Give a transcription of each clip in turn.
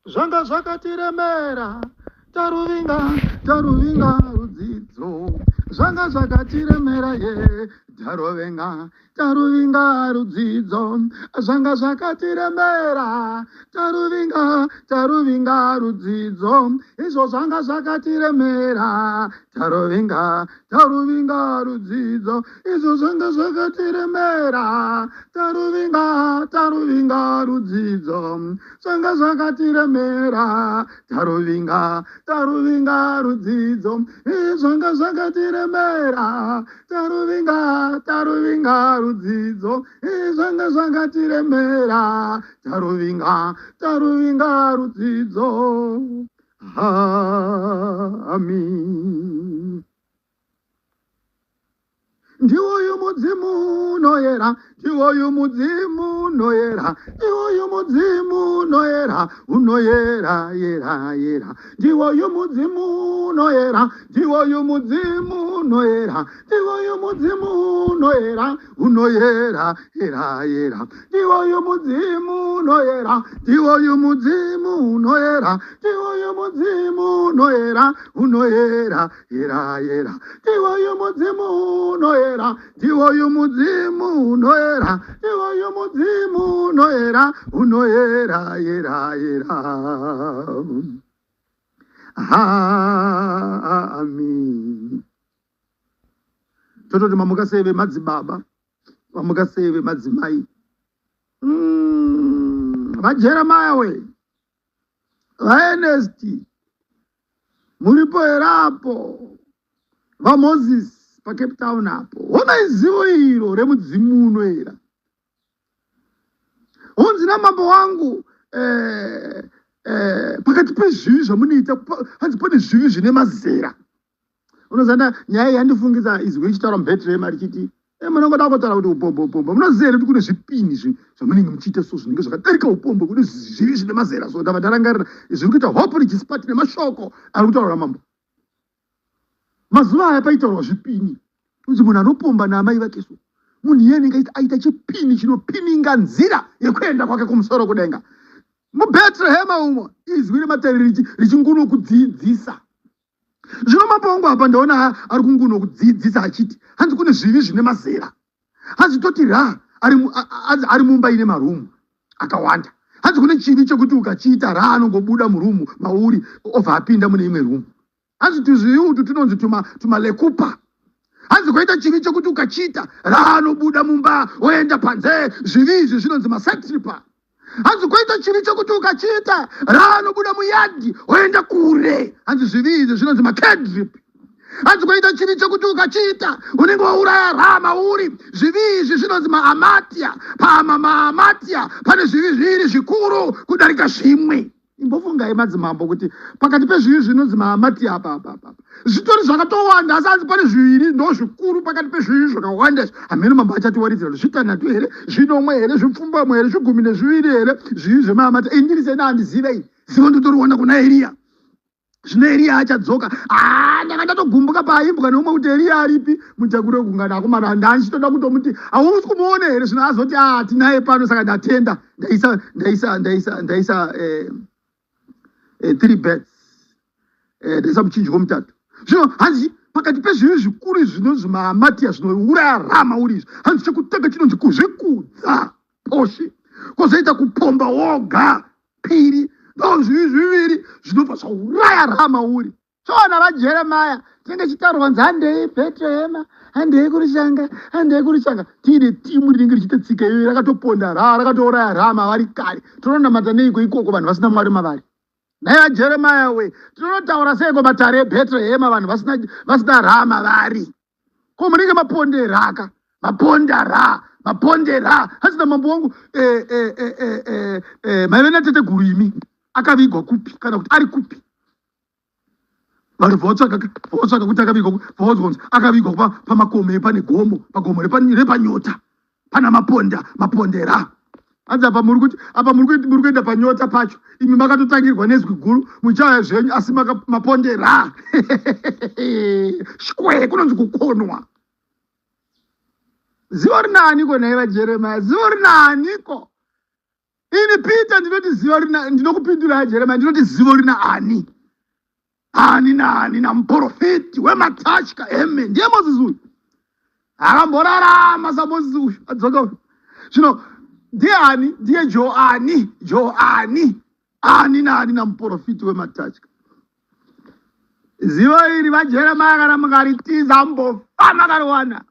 Zvanga zvakatiremera taruvinga taruvinga rudzidzo zvanga zvakatiremera ye taruvinga taruvinga rudzidzo zvanga zvakatiremera taruvinga taruvinga rudzidzo izvo zvanga zvakatiremera taruvinga taruvinga rudzidzo izvo zvanga zvakatiremera taruvinga taruvinga rudzidzo Zvanga zvakatiremera taruvinga taruvinga rudzidzo zvanga zvakatiremera taruvinga taruvinga rudzidzo zvanga zvakatiremera taruvinga taruvinga rudzidzo Amen. Ndiwoyu mudzimu unoyera, ndiwoyu mudzimu unoyera, ndiwoyu mudzimu unoyera, unoyera yera yera. Ndiwoyu mudzimu unoyera, ndiwoyu mudzimu unoyera, ndiwoyu mudzimu unoyera, unoyera yera yera. Ndiwoyu mudzimu unoyera, ndiwoyu mudzimu unoyera, ndiwoyu mudzimu unoyera, unoyera yera yera ndiwoyu mudzimu unoyera ndiwoyu mudzimu unoyera ndiwoyu mudzimu unoyera unoyera yera yera amin tototi mamuka sei vemadzibaba mamuka sei vemadzimai mm, vajeremaya we vaenesti muripo here apo vamoses pacape town apo honai zivo iro remudzimu unoera hunzi namambo wangu eh, eh, pakati pezvivi zvamunoita hanzi pane zvivi zvine mazera Unoziva nyaya iyi yandifungisa izwi richitaura muBhetrehema richiti eh, munongoda kutaura kuti upombwe upombwe. Munoziva here kuti kune zvipini zvamunenge muchiita so zvinenge zvakadarika upombwe, kune zvivi zvine mazera so. Ndabva ndarangarira zviri kuita hope richisipati nemashoko ari kutaura mambo. Mazuva aya paitaurwa zvipini kunzi munhu anopomba naamai vake so munhu iye anenge aita chipini chinopininga nzira yekuenda kwake kumusoro kudenga. MuBhetrehema umo izwi rematariri richingunokudzidzisa Zvino mambo wangu apa ndaona ari kunguno kudzidzisa achiti hanzi kune zvivi zvine mazera. Hanzi toti ra ari ari mumba ine marumu akawanda. Hanzi kune chivi chekuti ukachiita ra anongobuda murumu mauri obva apinda mune imwe rumu. Hanzi tuzvivi utu tunonzi tuma tumalekupa. Hanzi koita chivi chekuti ukachiita ra anobuda mumba oenda panze. Zvivi izvi zvinonzi masatripa. Hanzi koita chivi chekuti ukachiita ra anobuda muyadhi oenda kure. Hanzi zvivi izvi zvinonzi makedrip. Hanzi koita chivi chekuti ukachiita unenge wauraya ra mauri. Zvivi izvi zvinonzi maamatia. Pama maamatia pane zvivi zviviri zvikuru kudarika zvimwe. Imbofungai madzimambo kuti pakati pezvivi zvinonzi maamati apa apa apa zvitori zvakatowanda asi hanzi pane zviviri ndo zvikuru pakati pezvivi zvakawanda izvi hameno mambo achatiwaridzira kuti zvitanhatu here zvinomwe here zvipfumbamwe here zvigumi nezviviri here zvivi zvemaamati ini ndiri sena handizive ini zivo ndotoriona kuna eriya zvino eriya achadzoka ah, ndanga ndatogumbuka paaimbwa neumwe kuti eriya aripi mutakuri wegungano akomana ndandichitoda kutomuti hausi kumuona here zvino azoti a ah, tinaye pano saka ndatenda ndaisa ndaisa ndaisa ndaisa eh, eh, three beds eh, ndaisa muchinjiko mutatu zvino hanzi pakati pezvivi zvikuru izvi zvinonzi maamatiya zvinouraya rama uri izvi hanzi chekutanga chinonzi kuzvikudza poshi kwozoita kupomba woga piri ndozvivi zviviri zvinobva zvauraya rama uri Vana vaJeremia tinenge tichitaurwa kunzi handei Bhetrehema, handei kurushanga, handei kurushanga. Tiine timu rinenge richiita tsika iyoyo rakatoponda ra rakatouraya ra mavari kare. Tinonamata neiko ikoko vanhu vasina Mwari mavari? Nhai vaJeremia we, tinonotaura seiko matare eBhetrehema vanhu vasina vasina ra mavari? Ko munenge maponderaka, maponda ra, mapondera. Hanzi namambo wangu eh, eh, eh, eh, eh, eh, maive nateteguru imi akavigwa kupi kana kuti ari kupi? Vanhu votsvaka votsvaka kuti akavigwa vodzwa kunzi akavigwa pamakomo epane gomo pagomo repanyota pana maponda mapondera hanzi apa muri kuti apa muri kuenda panyota pacho imi makatotangirwa nezwi guru muchauya zvenyu asi mapondera shwe kunonzi kukonwa zivo rinaniko nhai vajeremaya zivo rinaniko. Ini Peter ndinoti zivo rina ndinokupindura Jeremiah ndinoti zivo rina ani? Ani naani namuprofiti wematatya eme ndiye Moses uyu. Akamborarama saMoses uyu adzoka uyu. Zvino ndiye ani? Ndiye Joani, Joani. Ani naani namuprofiti wematatya. Zivo iri vaJeremiah kana mukaritiza mbofa makariwana.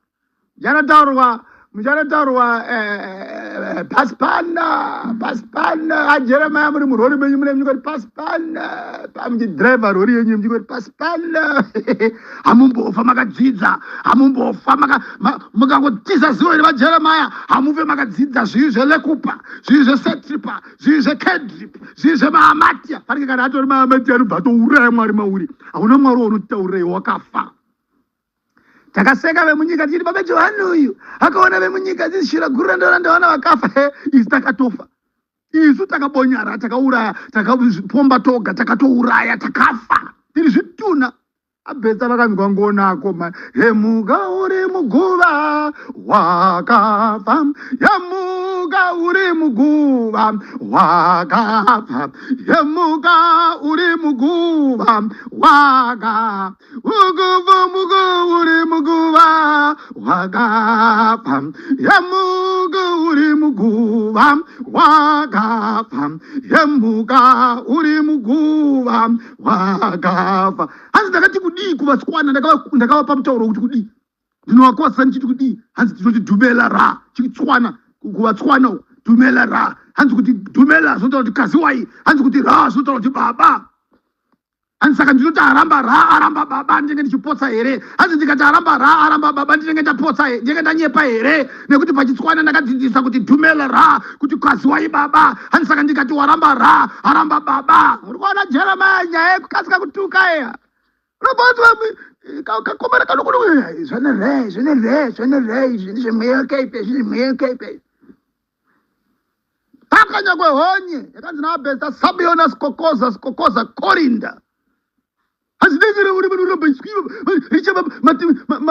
Muchanotaurwa muchanotaurwa eh, eh, pasi pana pasi pana ajeremaya muri murori menyu mune muchingoti pasi pana pamuchidhiraivha rori yenyu muchingoti pasi pana hamumbofa makadzidza hamumbofa mukangotiza zivo iri vajeremaya hamufe makadzidza zvivi zvelekupa zvivi zvesetripa zvivi zvekedrip zvivi zvemaamatia panenge kana atori maamatia anobva atouraya mwari mauri hauna mwari waunotitaurira iwe wakafa Takaseka vemunyika tichiti baba Johani uyu akaona vemunyika dzishira guru randaona ndaona vakafa he isu takatofa isu takabonyara takauraya takapomba toga takatouraya takafa tiri zvituna abetsa vakanzwa ngonako ma hemuka uri muguva wakafa yemuka uri muguva wakafa yemuka uri muguva wakafa Ukufa muko uri muguva wakafa yemuka uri muguva wakafa yemuka uri muguva wakafa hanzi ndakati kudii kuvatswana ndakavapa mutauro kuti kudii ndinovakwazisa ndichiti kudii hanzi tinoti dhumela ra chitswana kuvatswana uku dhumela ra hanzi kuti dhumela zvinotaura kuti kaziwai hanzi kuti ra zvinotaura kuti baba Hanzi saka ndinoti aramba ra aramba baba ndinenge ndichipotsa here? Hanzi ndikati aramba ra aramba baba ndinenge ndapotsa ndinenge ndanyepa here? Nekuti pachitswana ndakadzidzisa kuti dhumela ra kuti kwaziwai baba. Hanzi saka ndikati waramba ra aramba baba. Uri kuona Jeremiah nyaya yekukasika kutuka iya. Unobva kakomana kanokona zvane re zvine re zvine re izvi ndizvemweya wakaipa izvi ndizvemweya wakaipa izvi. Pakanya kwehonye yakanzi naabesta sabiona sikokoza sikokoza korinda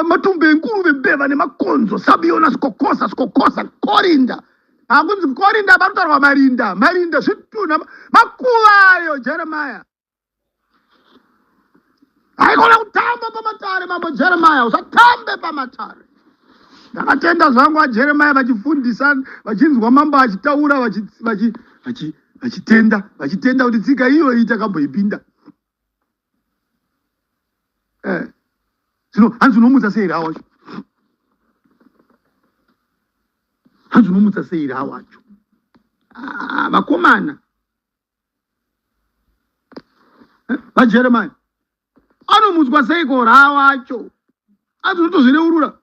matumbu enguruve mbeva nemakonzo sabiona sikokoza sikokoza korinda hakunzi korinda panotaurwa marinda marinda zvitunha makuva ayo jeremaya Haikona kutamba pamatare mambo Jeremiah, usatambe pamatare. Ndakatenda zvangu aJeremiah vachifundisa, vachinzwa mambo achitaura, vachitenda, vachitenda kuti tsika iyoyi takamboipinda. Eh. Zvino hanzi unomutsa sei rawa wacho? Hanzi unomutsa sei rawa wacho? Ah, vakomana vajeremani anomutswa seiko ra wacho anzi unotozvireurura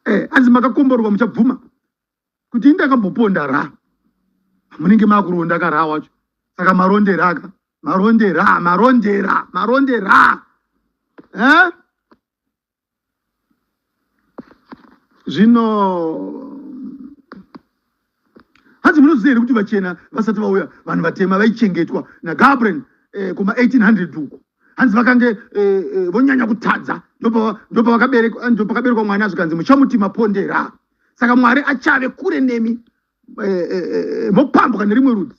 eh, anzi makakomborwa muchabvuma kuti ini ndakamboponda ra munenge makuronda ka ra wacho saka marondera aka marondera marondera marondera eh? Zvino hanzi munoziva here kuti vachena vasati vauya vanhu vatema vaichengetwa naGabriel eh, kuma 1800 uko hanzi vakange eh, eh, vonyanya kutadza ndopakaberekwa mwana zvikanzi muchamuti mapondera saka Mwari achave kure nemi eh, eh, eh, mopambuka nerimwe rudzi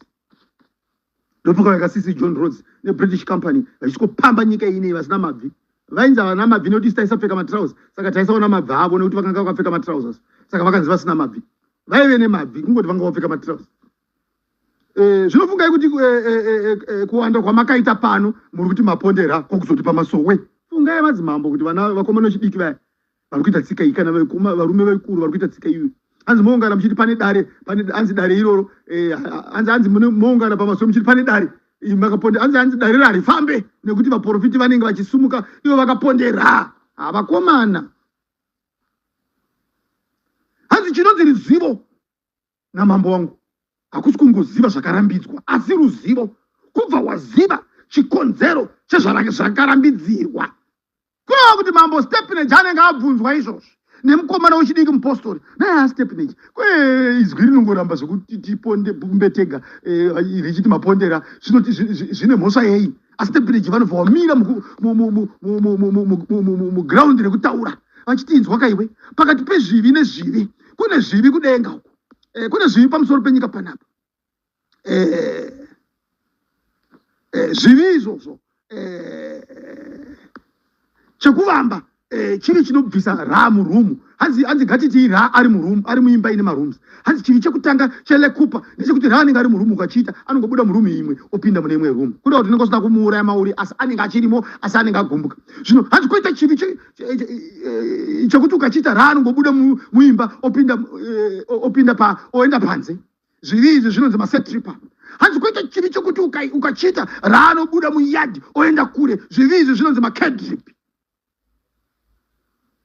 Ndopakauya kasisi John Rhodes neBritish Company vachisvikopamba nyika inei vasina mabvi. Vainzi havana mabvi nekuti isu taisapfeka matrousers saka taisaona mabvi avo nekuti vakanga vakapfeka matrousers saka vakanzi vasina mabvi. Vaive nemabvi kungoti vanga vapfeka matrousers. Eh, zvinofungai kuti eh, eh, eh, eh, kuwanda kwamakaita pano muri kuti mapondera kwakuzoti pamasowe. Fungai madzimambo kuti vana vakomana vechidiki vaya vari kuita tsika iyi kana varume vekuru vari kuita tsika iyoyo hanzi moungana muchiti pane dare pane hanzi dare iroro eh, hanzi hanzi moungana pamasowe muchiti pane dare makaponde hanzi hanzi dare rarifambe nekuti vaprofiti vanenge vachisumuka ivo vakapondera havakomana hanzi chinonzi ruzivo namambo wangu hakusi kungoziva zvakarambidzwa asi ruzivo kubva waziva chikonzero chezvakarambidzirwa Kureva kuti mambo Stepnage anenge abvunzwa izvozvi nemukomana wechidiki mupostori naye aStepnage izwi rinongoramba zvekuti tiponde bumbe tega eh, richiti mapondera zvinoti zvine mhosva yei aStepnage vanobva vamira mugraundi rekutaura vachiti inzwa kaiwe pakati pezvivi nezvivi kune zvivi kudenga uku. Kune zvivi pamusoro penyika panapa. Zvivi izvozvo chekuvamba chivi chinobvisa Ra murumu. Hanzi ngatitii Ra ari murumu, ari muimba ine marooms. Hanzi chivi chekutanga chelekupa ndechekuti Ra anenge ari murumu, ukachiita anongobuda murumu imwe opinda mune imwe rumu. Kuda kuti unenge usina kumuuraya mauri, asi anenge achirimo, asi anenge agumbuka. Zvino hanzi koita chivi chekuti ukachiita Ra anongobuda muimba opinda pa oenda panze. Zvivi izvi zvinonzi masetripa. Hanzi koita chivi chekuti ukachiita Ra anobuda muyadhi oenda kure. Zvivi izvi zvinonzi makedrip.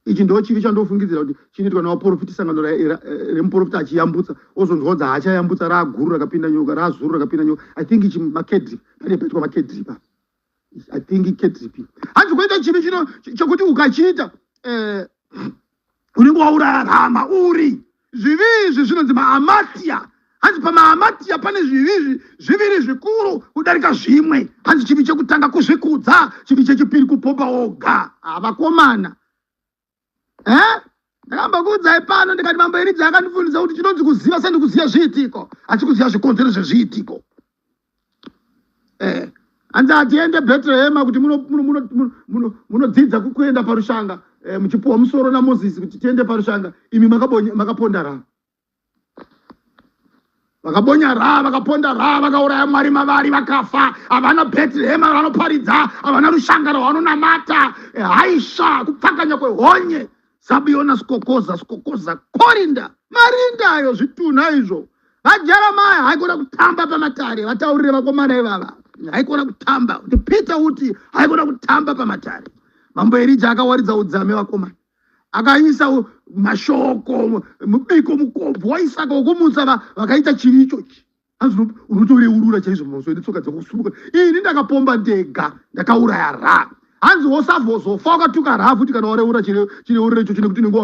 Ichi ndo chivi chandofungidzira kuti chinoitwa nevaprofiti, sangano remuprofita achiyambutsa, ozonzwa kunzi haachayambutsa, raaguru rakapinda nyoka, raazuru rakapinda nyoka. I think ichi makedrip, pane paitwa makedrip apa. I think kedrip. Hanzi koita chivi chino chekuti ukachiita unenge wauraya Rama uri. Zvivi izvi zvinonzi maamatia. Hanzi pamaamatia pane zvivi zviviri zvikuru kudarika zvimwe. Hanzi chivi chekutanga kuzvikudza, chivi chechipiri kupomba woga. Vakomana. Ndakambokuudzai pano ndikati Mambo Eridza akandifundisa kuti chinonzi kuziva sendikuziva zviitiko, asi kuziva zvikonzero zvezviitiko. Hanzi atiende Bhetrehema kuti munodzidza kuenda parushanga, muchipuwa musoro naMozisi kuti tiende parushanga, imi makaponda Ra. Vakabonya Ra, vakaponda Ra, vakauraya Mwari mavari, vakafa. Havana Bhetrehema vanoparidza, havana rushanga rwavanonamata. Haisva, kupfakanya kwehonye. Sabiona sikokoza, sikokoza, korinda. Marinda ayo, zvitunha izvo. VaJeremiah haikona kutamba pamatare, vataurire vakomana ivava. Haikona kutamba. Kuti Peter uti haikona kutamba pamatare. Mambo Erija akawaridza udzame vakomana. Akaisa mashoko mubiko mukobvu waIsaka wokumutsa vakaita chivi ichochi. Hanzi unotoreurura chaizvo mamusoro netsoka dzako kusumuka. Ini ndakapomba ndega, ndakauraya Ra. Hanzi wosazofa wakatuka Ra futi kana wareura chireuriro ichocho, nekuti unenge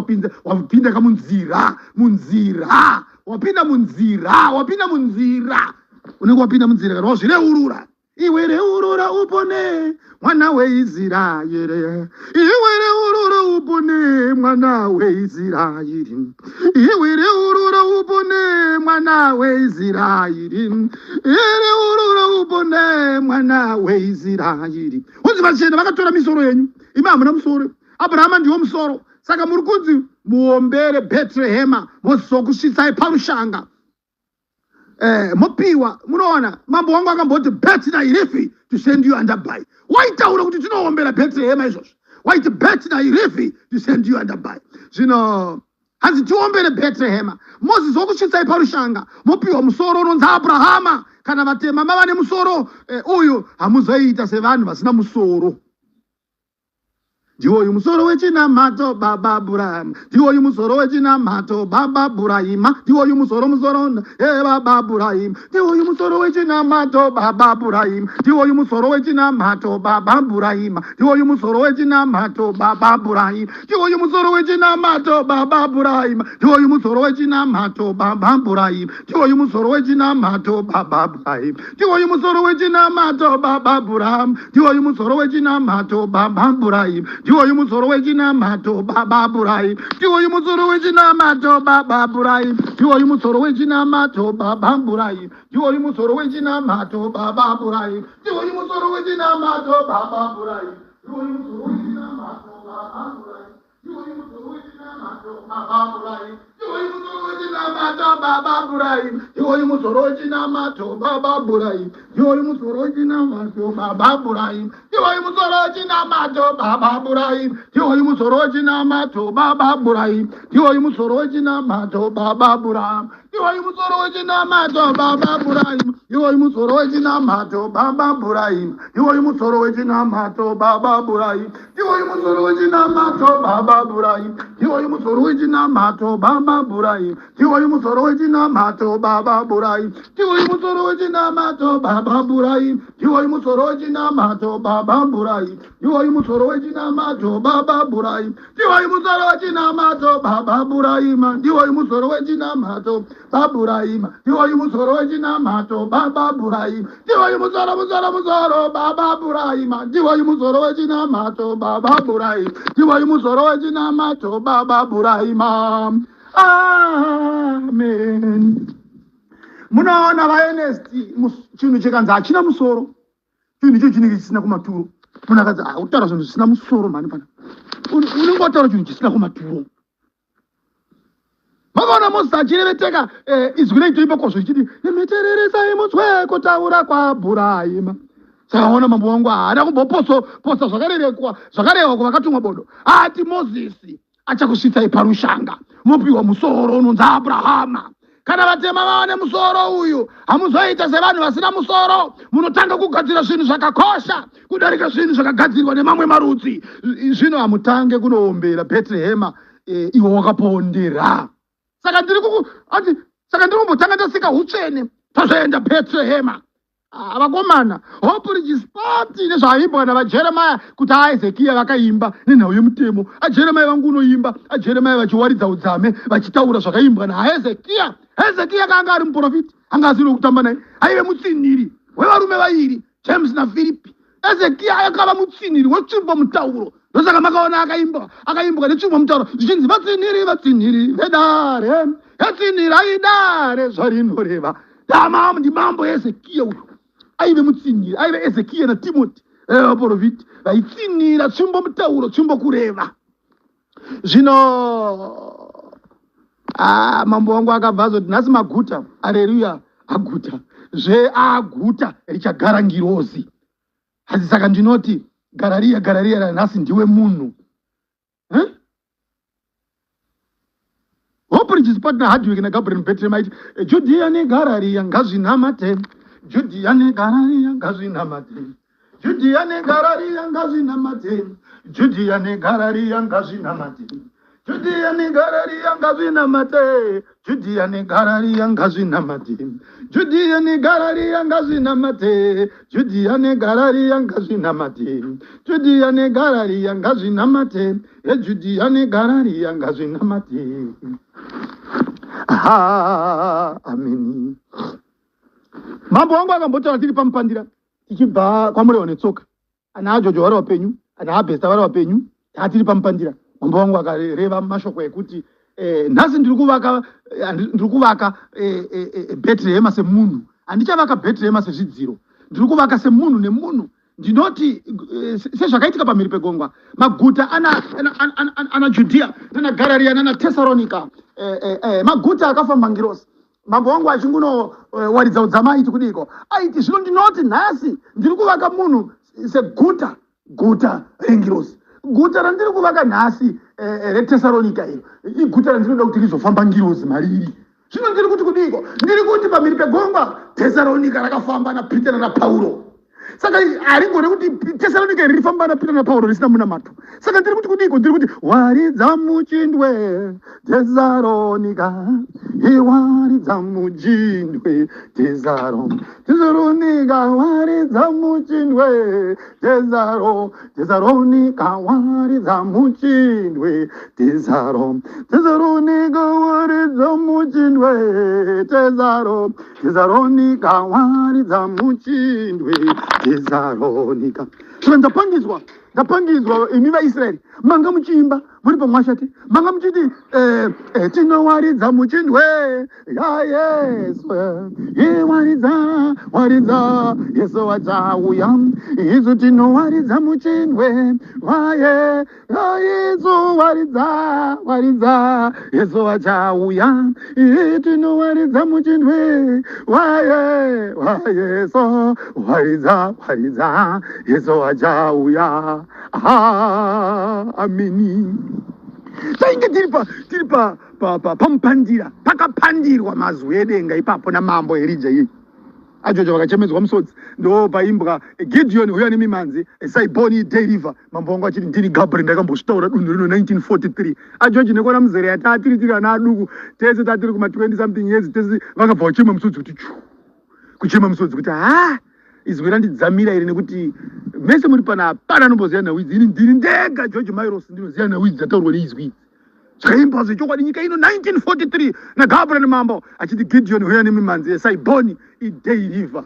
wapinda kamunzira, munzira, wapinda munzira, wapinda munzira. Unenge wapinda munzira kana wazvireurura. Iwe reurura upone mwana weIsraeri. Iwe reurura upone mwana weIsraeri. Iwe reurura upone mwana weIsraeri. Reurura upone mwana weIsraeri. Unzi vachena vakatora misoro yenyu. Imi hamuna musoro. Abrahama ndiwo musoro. Saka muri kunzi muombere Bhetrehema mozokusvitsai parushanga. Mopiwa. Munoona mambo wangu akamboti bet na irifi to send you under by. Waitaura kuti tinoombera Bhetrehema izvozvo. Waiti bet na irifi to send you under by. Zvino hanzi tiombere Bhetrehema Mozisi wokusvitsai parushanga, mopiwa musoro unonzi Abrahama. Kana vatema mava nemusoro uyu, hamuzoita sevanhu vasina musoro. Ndiwoyu musoro wechinamato baba Abraham, ndiwoyu musoro wechinamato baba Abrahima, ndiwoyu musoro musoro baba Abrahim, ndiwoyu musoro wechinamato baba Abrahim, ndiwoyu musoro wechinamato baba Abrahima, ndiwoyu musoro wechinamato baba Abrahim, ndiwoyu musoro wechinamato baba Abrahim, ndiwoyu musoro wechinamato baba Abrahim, ndiwoyu musoro wechinamato baba Abrahim, ndiwoyu musoro wechinamato baba Abraham, ndiwoyu musoro wechinamato baba Abrahim, ndiwoyu musoro wechinamato baba Abrahim, ndiwoyu musoro wechinamato baba Abrahim, ndiwoyu musoro wechinamato baba Abrahim, ndiwoyu musoro wechinamato baba Abrahim, ndiwoyu musoro wechinamato baba Abrahim, ndiwoyu musoro wechinamato baba Abrahim, ndiwoyu musoro wechinamato baba Abrahim, ndiwoyu musoro wechinamato baba Abrahim, ndiwoyu musoro wechinamato baba Abrahim, ndiwoyu musoro wechinamato baba Abrahim, ndiwoyu musoro wechinamato baba Abrahim, ndiwoyu musoro wechinamato baba Abrahim, ndiwoyu musoro wechinamato baba Abraham, ndiwoyu musoro wechinamato baba Abrahim, ndiwoyu musoro wechinamato baba Abrahim, ndiwoyu musoro wechinamato baba Abrahim, ndiwoyu musoro wechinamato baba Abrahim, ndiwoyu musoro wechinamato baba Abrahim, ndiwoyu musoro wechinamato baba Abrahim, ndiwoyu musoro wechinamato baba Abrahim, ndiwoyu musoro wechinamato baba Abrahim, ndiwoyu musoro wechinamato baba Abrahim, ndiwoyu musoro wechinamato baba Abrahim, ndiwoyu musoro wechinamato Abrahim, ndiwoyu musoro wechinamato baba Abrahim, ndiwoyu musoro musoro musoro baba Abrahim, ndiwoyu musoro wechinamato baba Abrahim, ndiwoyu musoro wechinamato baba Abrahim. Amen. Munoona vaenesti, chinhu chikanzi hachina musoro, chinhu icho chinenge chisina kumaturo. Munhu akanzi ah, utaura zvinhu zvisina musoro mhani pana, unenge wataura chinhu chisina kumaturo. Makaona Moses achireveteka eh, izwi reitoimba kwazvo richiti imitereresai munzwe kutaura kwaAbhurahima. Saka ona mambo wangu haana kumboposa zvakarerekwa zvakarehwa kuvakatumwa bodo. Ati Mozisi achakusvitsai parushanga mopiwa musoro unonzi Abrahama. Kana vatema vava nemusoro uyu hamuzoita sevanhu vasina musoro, munotanga kugadzira zvinhu zvakakosha kudarika zvinhu zvakagadzirwa nemamwe marudzi. Zvino hamutange kunoombera Bhetrehema e, iwe wakapondera. Saka ndiri kuku ati saka ndiri kumbotanga ndasika hutsvene tozoenda Bhetrehema. Ah, vakomana hope richispati nezvaimbwa navajeremaya kuti aezekiya vakaimba nenhau yemutemo ajeremaya vangu unoimba ajeremaya vachiwaridza udzame vachitaura zvakaimbwa nahezekiya hezekiya kaanga ari muprofiti anga asiri wekutamba naye aive mutsinhiri wevarume vairi james nafiripi Ezekiya akava mutsinhiri wetsvimbo mutauro. Ndosaka makaona akaimbwa akaimbwa netsvimbo mutauro zvichinzi vatsinhiri vatsinhiri vedare yatsinhirai dare zvarinoreva. Damam ndimambo Ezekiya uyu aive mutsinhiri aive Ezekiya naTimoti vaprofiti vaitsinhira tsvimbo mutauro tsvimbo kureva. Zvino ah, mambo wangu akabva azoti nhasi maguta areruya aguta zve aguta richagara ngirozi asi saka ndinoti garariya garariya ranhasi ndiwe munhu eh? Hope Riches partner Hardwick naGabriel Bethlehem aiti Judhiya neGarariya ngazvinamate Judhiya neGarariya ngazvinamate Judhiya neGarariya ngazvinamate Judhiya neGarariya ngazvinamate Judhiya neGarariya ngazvinamate Judhiya neGarariya ngazvinamate Judhiya neGarariya ngazvinamate Judhiya neGarariya ngazvinamate Judhiya neGarariya ngazvinamate YeJudhiya neGarariya ngazvinamate. Aha, ameni. Mambo wangu akambotaura tiri pamupandira tichibva kwaMurewa netsoka. Ana aJojo vari vapenyu, ana aBesta vari vapenyu, taa tiri pamupandira. Mambo wangu akareva mashoko ekuti eh, nhasi ndiri kuvaka eh, ndiri kuvaka eh, eh, eh, Bhetrehema semunhu. Handichavaka Bhetrehema sezvidziro. Ndiri kuvaka semunhu nemunhu. Ndinoti eh, sezvakaitika pamhiri pegungwa, maguta ana, ana, ana, ana, ana Judhia nana Gararia nana Tesaronika eh, eh, eh, maguta akafamba ngirosi. Mambo wangu achingunowaridza eh, udzama aiti kudiko? Aiti zvino ndinoti nhasi ndiri kuvaka munhu seguta guta rengirosi. Guta randiri kuvaka nhasi eh, eh, reTesaronika iro iguta randinoda kuti rizofamba ngirozi mariri. Zvino ndiri kuti kudiko? Ndiri kuti pamhiri pegungwa Tesaronika rakafamba naPeter naPauro. Saka harigone kuti Tesaronika iri rifamba naPeter naPauro risina munamato. Saka ndiri kuti kudiko? Ndiri kuti waridza muchindwe Tesaronika, iwaridza muchindwe Tesaro, Tesaronika waridza muchindwe Tesaro, Tesaronika waridza muchindwe Tesaro, Tesaronika waridza muchindwe Tesaro, Tesaronika waridza muchindwe Tesaronika. Saka ndapangidzwa ndapangidzwa imi vaIsraeri manga muchiimba muri pamwashati manga muchiti eh, eh, tinowaridza muchindwe yayesu iwaridza waridza yesu wachauya isu tinowaridza muchindwe waye yayesu waridza waridza yesu wachauya tinowaridza muchindwe waye wayesu waridza waridza yesu wachauya Ah, ameni tainge tiri pa tiri pa pa pa pamupandira pakapandirwa mazwi edenga ipapo namambo Erija iye ajojo vakachemedzwa musodzi ndo paimbwa Gideon huya nemimanzi Saiboni Day River mambo wangu achiti ndini Gabriel ndakambosvitaura dunhu rino 1943 ajoji nekwana muzere yatatiri tiri ana aduku tese tatiri kuma 20 something years tese vakabva vachema musodzi kuti chu kuchema musodzi kuti ha izwi randidzamira iri nekuti mese muri pana hapana anomboziva nhau idzi ini ndini ndega George Myros ndinoziva nhau idzi dzataurwa neizwi idzi zvaimbwa zvechokwadi nyika ino 1943 naGabriel Mambo achiti Gideon huya nemimanzi yeSaiboni iDay River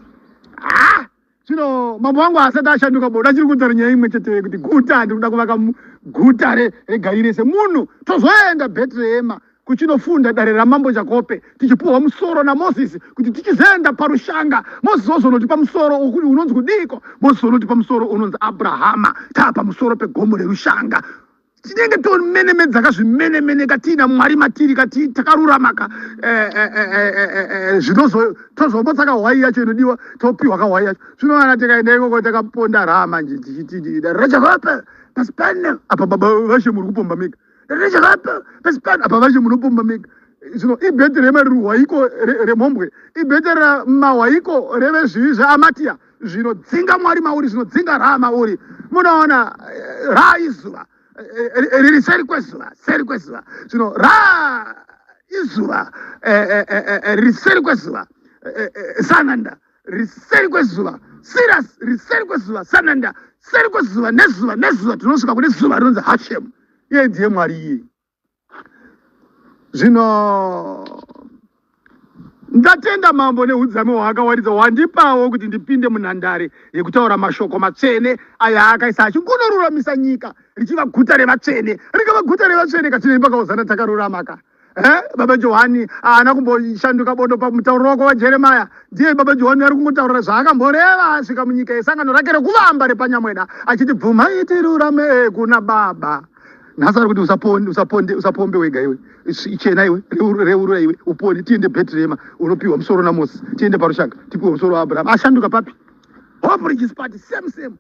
ah! Zvino mambo wangu asati ashanduka bodo achiri kutaura nyaya imwe chete yekuti guta ndiri kuda kuvaka guta reGarire semunhu tozoenda Bhetrehema. kuchinofunda dare ramambo Jakope, tichipuhwa musoro naMozisi kuti tichizoenda parushanga. Mozisi ozonotipa musoro unonzi kudiko? Mozisi unotipa musoro unonzi Abrahama, taa pamusoro pegomo rerushanga. Tinenge tomenemedza kazvimenemene katiina Mwari matiri kati takarurama ka eh, eh, eh, zvinozo tozomotsa kahwai yacho inodiwa topiwa kahwai yacho. Zvino kana tikaenda ikoko takaponda raa manje tichiti dare raJakope pasi pano apa baba vashe muri kupomba mega rechakapa pasi pano apa vashe munopomba mega zvino ibhete remaruhwaiko remhombwe ibhete ramahwaiko revezvivi zveamatiya zvinodzinga mwari mauri zvinodzinga raa mauri munoona eh, raa izuva eh, eh, riri seri kwezuva seri kwezuva zvino raa izuva riri seri kwezuva sananda riseri kwezuva siras riseri kwezuva sananda seri kwezuva nezuva nezuva tinosvika kune zuva rinonzi hashem iye ndiye mwari iye zvino ndatenda mambo neudzame hwaakawaridza hwandipawo kuti ndipinde munhandare yekutaura mashoko matsvene aya akaisa achingonoruramisa nyika richiva guta revatsvene rikava guta revatsvene katinei pakaozana takarurama ka Eh, baba Johani haana kumboshanduka bodo pamutauro wako waJeremaya. Ndiye baba Johani ari kungotaura zvaakamboreva asvika munyika yesangano rake rekuvamba repanyamweda achiti bvumai tirurame kuna baba. Nhasi ari kuti usaponde, usaponde, usapombe wega iwe. Ichena iwe, reurura iwe, upone tiende Bhetrehema unopiwa musoro naMosi, tiende parushanga tipiwe musoro waAbraham. Ashanduka papi? Hope Riches Party, same same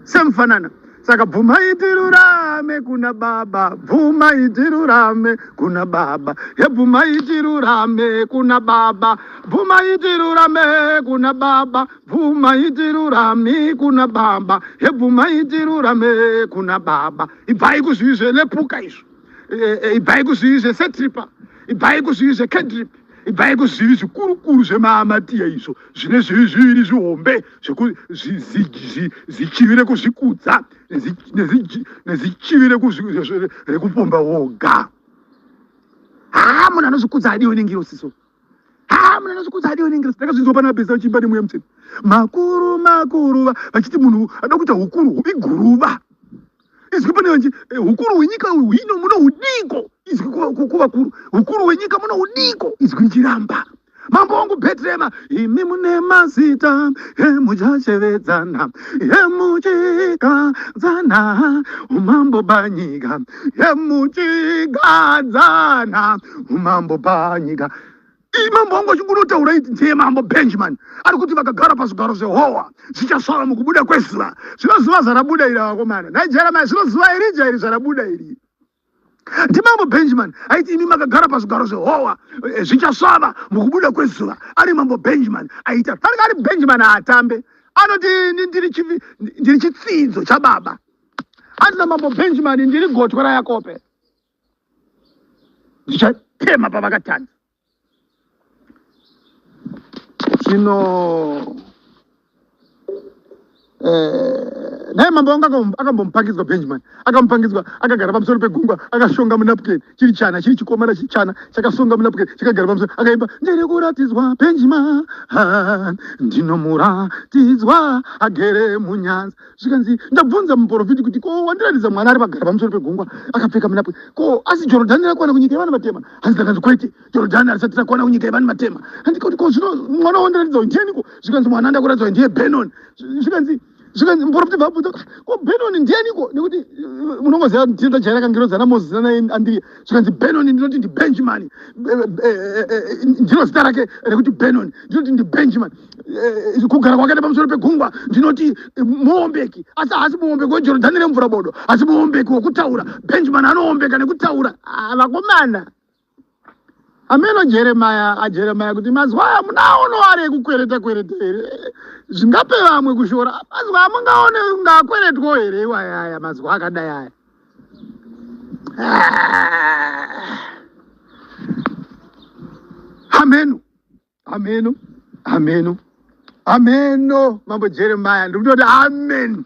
same fanana. Saka bvumai tirurame kuna baba, bvumai tirurame kuna baba, ye bvumai tirurame kuna baba, bvumai tirurame kuna baba, bvumai tirurame kuna baba, ye bvumai tirurame kuna baba. Ibvai kuzvivi zvenepuka izvo, e, e, ibvai kuzvivi zvesetripa, ibvai kuzvivi zvekedrip ibvai kuzvivi zvikurukuru zvemaamatiya izvo zvine zvivi zviviri zvihombe zvichivi rekuzvikudza nezichivi rekupomba woga. Haa munhu anozvikudza adiwe nengirosi so. Haa munhu anozvikudza adiwe nengirosi. Ndakazvinzwa pana Bhesa vachiimba nemweya mutsvene. Makuru makuru vachiti munhu ada kuita hukuru iguruva. Izwi pane vanji eh, hukuru hwenyika hwino munohudiko izwi kuvakuru hukuru hwenyika munohudiko izwi richiramba mambo wangu Bhetrehema imi mune mazita emuchashevedzana emuchigadzana umambo panyika emuchigadzana umambo panyika Mambo wangu achingunotaura iti ndiye mambo Benjamin ari kuti vakagara pazvigaro zvehowa zvichasvava mukubuda kwezuva. Zvino zuva zvarabuda iri vakomana. Nhai Jeremiah zvino zuva Erija iri zvarabuda iri. Ndimambo Benjamin aiti imi makagara pazvigaro zvehowa eh, zvichasvava mukubuda kwezuva. Ari mambo Benjamin aita fanika ari Benjamin haatambe. Anoti ndiri chitsidzo chababa. Andina mambo Benjamin ndiri gotwe raYakobe. Ndichatema pavakatadza. Zvino eh, naye mambo wangu akambomupangidzwa Benjamin, akamupangidzwa akagara pamusoro pegungwa akashonga munapukeni chiri chana chiri chikomana chichana chakasonga munapukeni chakagara pamusoro akaimba ndiri kuratidzwa Benjamin ndinomuratidzwa agere munyanza zvikanzi ndabvunza muprofiti kuti ko wandiratidza mwana ari pagara pamusoro pegungwa akapfeka munapwe ko asi jorodhani rakwana kunyika yevanhu vatema hanzi ndakanzi kwete jorodhani harisati rakwana kunyika yevanhu vatema handikoti ko zvino mwana wandiratidza uyu ndianiko zvikanzi mwana andakuratidzwa ndiye benon zvikanzi zvikanzi muprofiti bvabvunza ko benoni ndianiko nekuti eh, munongoziva tinoita jaira kangirozi ana moses nana andiriya zvikanzi benoni ndinoti ndibenjimani eh, eh, ndiro zita rake rekuti benoni ndinoti ndibenjimani Eh, kugara kwakaita pamusoro pegungwa ndinoti eh, muombeki asi haasi muombeki wejorodhani remvura bodo asi muombeki wokutaura benjamin anoombeka nekutaura ah, vakomana ameno jeremaya ajeremaya kuti mazwa aya munaono ari ekukwereta kwereta here zvingape vamwe kushora mazwa amungaone ngaakweretwo here iwaya aya mazwa akadai aya ah. hameno Ameno, ameno, ameno, mambo Jeremiah, ndikutoti amen.